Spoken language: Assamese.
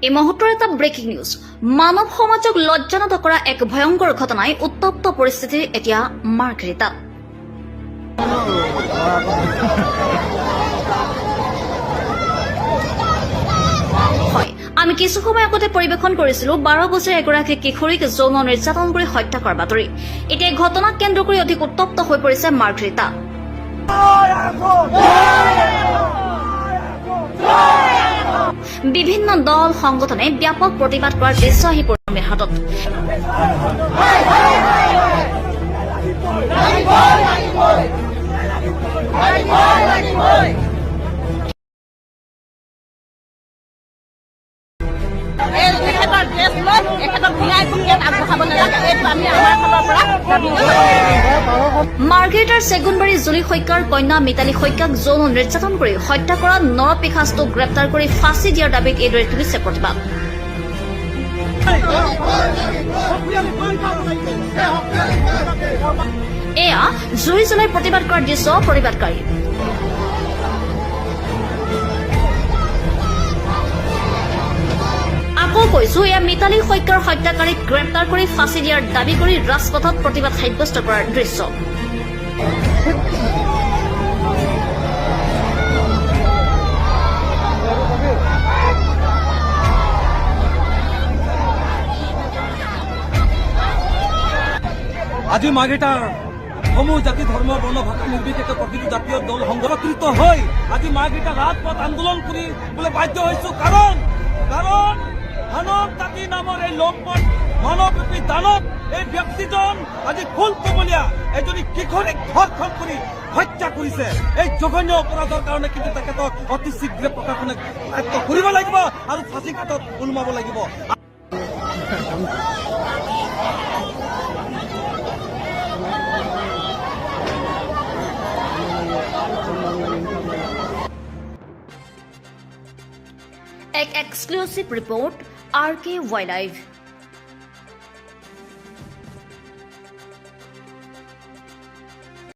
এই মুহূৰ্তৰ এটা ব্ৰেকিং নিউজ। মানৱ সমাজক লজ্জানত কৰা এক ভয়ংকৰ ঘটনাই উত্তপ্ত পৰিস্থিতিৰ এতিয়া মাৰ্ঘেৰিটাত। হয়, আমি কিছু সময় আগতে পৰিৱেশন কৰিছিলো 12 বছৰীয়া এগৰাকী কিশোৰীক যৌন নিৰ্যাতন কৰি হত্যা কৰাৰ বাতৰি। এতিয়া এই ঘটনাক কেন্দ্ৰ কৰি অধিক উত্তপ্ত হৈ পৰিছে মাৰ্ঘেৰিটা। বিভিন্ন দল সংগঠনে ব্যাপক প্ৰতিবাদ কৰাৰ দৃশ্য আহি পৰিছে হাতত। এই তেখেতৰ কেছ লৈ এখেতক ন্যায় প্ৰক্ৰিয়াত আগবঢ়াব নালাগে, এইটো আমি আমাৰ ফালৰ পৰা দাবী কৰিছোঁ। মাৰ্ঘেৰিটাৰ চেগুনবাৰী জুলি শইকীয়াৰ কন্যা মিতালী শইকীয়াক যৌন নিৰ্যাতন কৰি হত্যা কৰা নৰপিশাচটোক গ্ৰেপ্তাৰ কৰি ফাঁচী দিয়াৰ দাবীত এইদৰে তুলিছে প্ৰতিবাদ। এয়া জুই জ্বলাই প্ৰতিবাদ কৰাৰ দৃশ্য প্ৰতিবাদকাৰী। আকৌ কৈছো, এয়া মিতালী শইকীয়াৰ হত্যাকাৰীক গ্ৰেপ্তাৰ কৰি ফাঁচী দিয়াৰ দাবী কৰি ৰাজপথত প্ৰতিবাদ সাব্যস্ত কৰাৰ দৃশ্য। আজি মাৰ্ঘেৰিটাৰ সমূহ জাতি, ধৰ্ম, বৰ্ণ, ভাষা নিৰ্বিশেষে প্ৰতিটো জাতীয় দল সংগঠিত হৈ আজি মাৰ্ঘেৰিটা ৰাজপথ আন্দোলন কৰিবলৈ বাধ্য হৈছো। কাৰণ হানন তাঁতী নামৰ এই লম্পট মানৱৰূপী দানৱ এই ব্যক্তিজন আজি ফুল কোমলীয়া এজনী কিশোৰীক ধৰ্ষণ কৰি হত্যা কৰিছে। এই জঘন্য অপৰাধৰ কাৰণে কিন্তু তেখেতক অতি শীঘ্ৰে প্ৰশাসনে কৰায়ত্ব কৰিব লাগিব আৰু ফাঁচী কাঠত ওলমাব লাগিব। এক exclusive report, R K Y live.